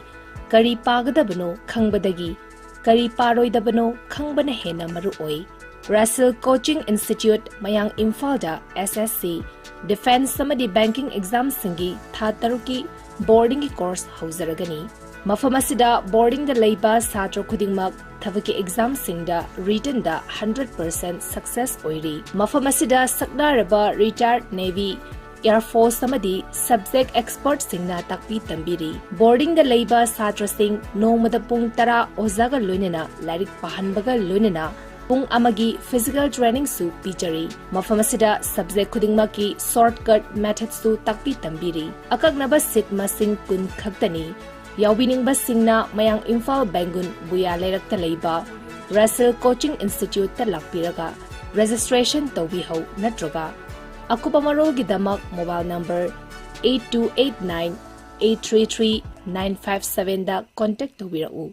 ꯀꯔꯤ ꯄꯥꯒꯗꯕꯅꯣ ꯈꯪꯕꯗꯒꯤ ꯀꯔꯤ ꯄꯥꯔꯣꯏꯗꯕꯅꯣ ꯈꯪꯕꯅ ꯍꯦꯟꯅ ꯃꯔꯨ ꯑꯣꯏ꯫ Russell Coaching Institute, ꯃꯌꯥꯡ ꯏꯝꯐꯥꯜꯗ S S C, defence ꯑꯃꯗꯤ banking examꯁꯤꯡꯒꯤ ꯊꯥ ꯇꯔꯨꯛꯀꯤ boardingꯒꯤ course ꯍꯧꯖꯔꯒꯅꯤ꯫ ꯃꯐꯝ ꯑꯁꯤꯗ boardingꯗ ꯂꯩꯕ ꯁꯥꯇ꯭ꯔ ꯈꯨꯗꯤꯡꯃꯛ ꯊꯕꯛꯀꯤ examꯁꯤꯡꯗ writtenꯗ hundred percent success ꯑꯣꯏꯔꯤ꯫ ꯃꯐꯝ ꯑꯁꯤꯗ ꯁꯛꯅꯥꯔꯕ retired Navy, Air Force ꯑꯃꯗꯤ subject expertꯁꯤꯡꯅ ꯇꯥꯛꯄꯤ ꯇꯝꯕꯤꯔꯤ꯫ Boardingꯗ ꯂꯩꯕ ꯁꯥꯇ꯭ꯔꯁꯤꯡ ꯅꯣꯡꯃꯗ ꯄꯨꯡ ꯇꯔꯥ ꯑꯣꯖꯥꯒ ꯂꯣꯏꯅꯅ ꯂꯥꯏꯔꯤꯛ ꯄꯥꯍꯟꯕꯒ ꯂꯣꯏꯅꯅ ꯄꯨꯡ ꯑꯃꯒꯤ physical trainingꯁꯨ ꯄꯤꯖꯔꯤ꯫ ꯃꯐꯝ ꯑꯁꯤꯗ subject ꯈꯨꯗꯤꯡꯃꯛꯀꯤ shortcut methodꯁꯨ ꯇꯥꯛꯄꯤ ꯇꯝꯕꯤꯔꯤ꯫ ꯑꯀꯛꯅꯕ seat ꯃꯁꯤꯡ ꯀꯨꯟ ꯈꯛꯇꯅꯤ꯫ ꯌꯥꯎꯕꯤꯅꯤꯡꯕꯁꯤꯡꯅ ꯃꯌꯥꯡ ꯏꯝꯐꯥꯜ ꯕꯦꯡꯒꯨꯟ ꯕꯨꯌꯥ ꯂꯩꯔꯛꯇ ꯂꯩꯕ Russell Coaching Instituteꯇ ꯂꯥꯛꯄꯤꯔꯒ registration ꯇꯧꯕꯤꯍꯧ ꯅꯠꯇ꯭ꯔꯒ ꯑꯀꯨꯞꯄ ꯃꯔꯣꯜꯒꯤꯗꯃꯛ mobile number eight two eight nine eight three three nine five sevenꯗ contact ꯇꯧꯕꯤꯔꯛꯎ꯫